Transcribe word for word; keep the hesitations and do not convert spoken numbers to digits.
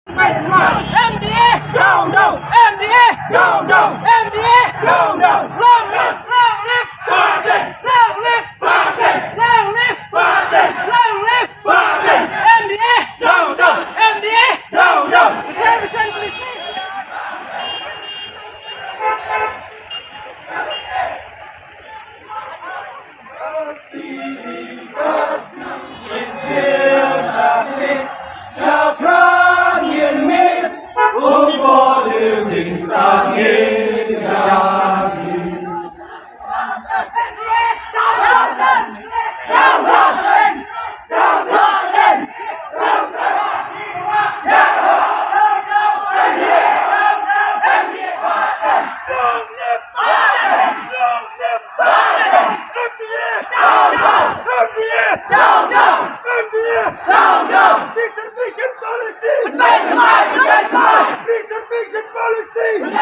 MDA! Down, down! MDA! Down, down! MDA! Down, down! Long live! Long live! Long live! Long live! MDA! Down, down! MDA! Down, down! Down, down! MDA! Down, down! MDA! Down, down! Reservation policy! Reservation policy!